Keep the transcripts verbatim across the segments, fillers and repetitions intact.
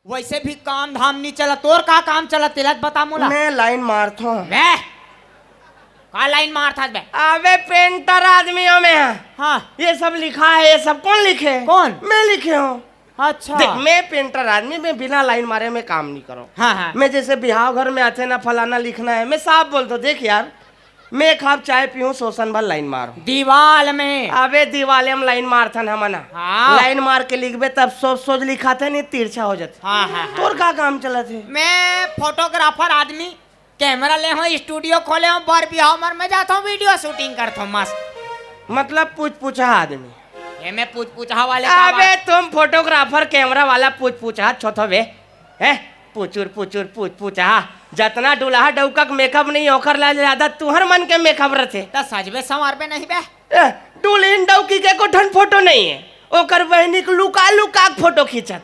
वैसे भी काम धाम नहीं चला। तोर का काम चला, तेला बता मोला। मैं लाइन मारथों। बे, का लाइन मारथस बे? अबे, पेंटर आदमी हूँ मैं। हाँ। ये सब लिखा है, ये सब कौन लिखे? कौन? मैं लिखे हूँ। अच्छा। देख, मैं पेंटर आदमी, मैं बिना लाइन मारे मैं काम नहीं करूँ। हाँ, हाँ। मैं जैसे बिहाव घर में आथे ना, फलाना लिखना है, मैं साफ बोल दो, देख यार, मैं एक कप चाय पीहूँ, सोसन भर लाइन मारो। दीवाल में। अबे, दीवाले में लाइन मारथन हमन ह। हाँ। लाइन मार के लिखबे, तब सोच सोच लिखाथे, नहीं तिरछा हो जाथे। हाँ, हाँ, हाँ। तोर का काम चलत हे? मैं फोटोग्राफर आदमी, कैमरा ले हूँ, स्टूडियो खोले हूँ, बर बिहाव मर में जाता हूँ, वीडियो शूटिंग करता हूँ, मस्त। मतलब पूछ पूछा आदमी। ये मैं पूछ पूछा वाले का अबे, बात। तुम फोटोग्राफर, कैमरा वाला, पूछ पूछा छोथो बे। हैं? पुचुर पुचुर पूछ पूछा। जतना दुल्हा डौका के मेकअप नहीं, ओकर ला ज्यादा तुहर मन के मेकअप रथे। त सजबे संवारबे नहीं बे? ए, दुल्हिन डौकी के एको ठन फोटो नहीं है, ओकर बहिनी के लुका लुका के फोटो खींचत।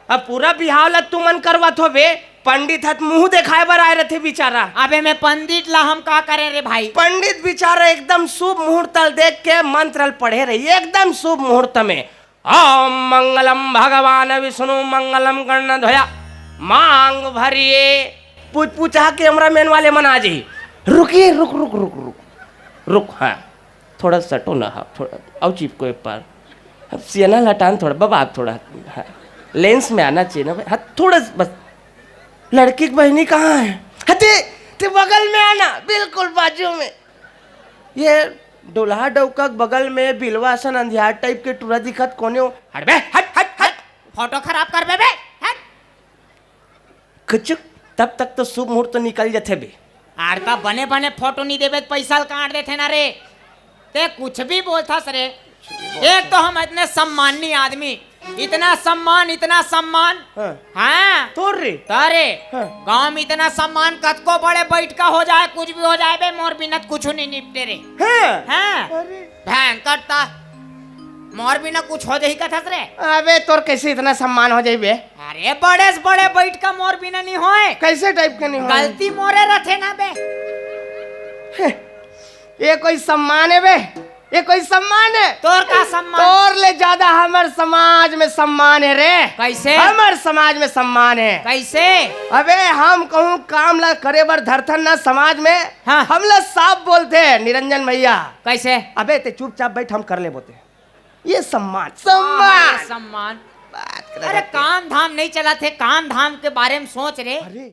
अब पूरा बिहाव ला तुमन करवत हो बे, पंडित ह त मुंह देखाए बर आए रथे बिचारा। अबे, मैं पंडित ला हम का करें रे भाई? पंडित बिचारा एकदम शुभ मुहूर्त ल देख के मंत्र ल पढ़े रही, एकदम शुभ मुहूर्त में। ओम मंगलम भगवान विष्णु मंगलम गणध्वजा मांग भरिए। पूछ पूछा कैमरामैन वाले मन आ जाही। रुकिए, रुक, रुक, रुक, रुक, रुक, हाँ, थोड़ा सटो ना, हाँ, थोड़ा आओ, चिपको एक बार। अब सियाना लटान थोड़ा, बाबा, आप थोड़ा, हाँ, लेंस में आना चाहिए ना भाई, हाँ, थोड़ा सा बस। लड़की की बहिनी कहाँ है? हाँ, ते, ते बगल में आना, बिल्कुल बाजू में। ये डोलहा डौका के बगल में बिलवा असन अंधियार टाइप के टूरा दिखत कोने हो? हट बे, हट, हट, हट। फोटो खराब करबे बे, हट। खचुक, तब तक तो शुभ मुहूर्त निकल जथे बे। आर का बने बने फोटो नहीं देबे त पैसा ल काट देथे ना रे। ते कुछ भी बोलथस रे। एक तो हम इतने सम्माननीय आदमी, इतना सम्मान, इतना सम्मान। हाँ। हाँ। तोर रे? तारे। हाँ। गांव में इतना सम्मान, कतको बड़े बैठका हो जाए, कुछ भी हो जाए बे, मोर बिना त कुछ नहीं निपटे रे। हाँ। हाँ। अरे। भयंकर ता। मोर बिना कुछ हो जाही कथस रे? अबे, तोर कैसे इतना सम्मान हो जाही बे? अरे, बड़े से बड़े बैठका मोर बिना नहीं होए। कैसे टाइप के नहीं होए? गलती मोरे रथे ना बे। ये कोई सम्मान है बे? ये कोई सम्मान है? तोर का सम्मान? तोर ले ज्यादा हमर समाज में सम्मान है रे। कैसे? हमर समाज में सम्मान है। कैसे? अबे, हम कहूँ काम ला करे बर धरथन ना समाज में, हाँ। हमला साफ बोलथे निरंजन भैया। कैसे? अबे, ते चुपचाप बैठ, हम कर लेबो ते। ये सम्मान, हाँ, सम्मान। ये सम्मान। बात कर अरे, काम धाम नहीं चलत हे, काम धाम के बारे में सोच रे। अरे।